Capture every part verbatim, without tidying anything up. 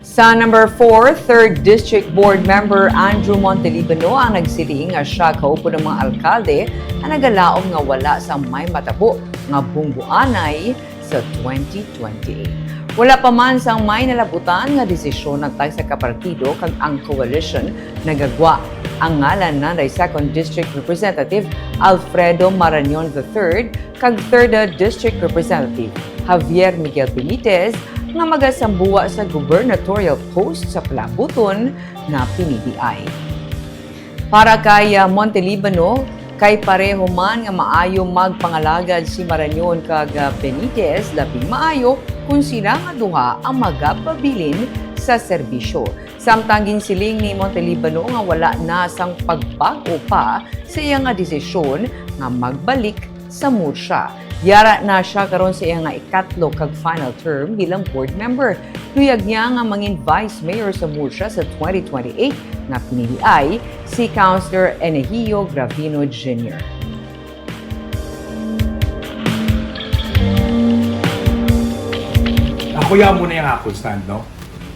Sa number four, third District Board Member Andrew Montelibano ang nagsiling nga siya kaupo ng mga alkalde ang nagalaom nga wala sa may matabo nga bungguanay sa twenty twenty-eight. Wala pa man sang may nalabutan nga desisyon ang tagsa ka partido kag ang coalition nagagwa ang ngalan nanday Second District Representative Alfredo Marañon the third kag Third District Representative Javier Miguel Benitez nga magasambuwa sa gubernatorial post sa palaabuton nga piniliay. Para kay, ah, Montelibano, kay pareho man nga maayo magpangalagad si Marañon kag, ah, Benitez, labing maayo kon sila nga duha ang magapabilin sa serbisyo. Samtang ginsiling ni Montelibano nga wala na sang pagbag-o pa sa iya nga desisyon nga magbalik sa Murcia. Yara na siya karon sa iya nga ikatlo kag final term bilang board member. Luyag niya nga mangin vice mayor sa Murcia sa twenty twenty-eight nga piniliay si Councilor Enegio Gravino Junior. Ako, yamo na yung akon stand, no?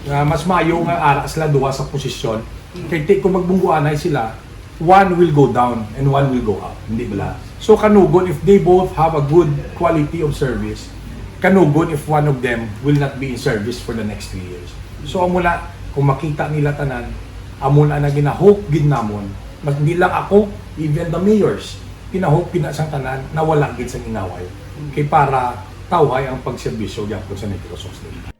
Nga mas maayo nga ara sila duha sa posisyon. Kay ti kung magbungguanay sila, one will go down and one will go up. Hindi bala? So kanugon if they both have a good quality of service, kanugon if one of them will not be in service for the next three years. So amo na, kung makita nila tanan, amo na na ginahope gid namon. Mas hindi lang ako, even the mayors, ginahope gid na sang tanan na wala gid sang inaway. Kay para tawhay ang pagserbisyo gyapon sa Negros Occidental.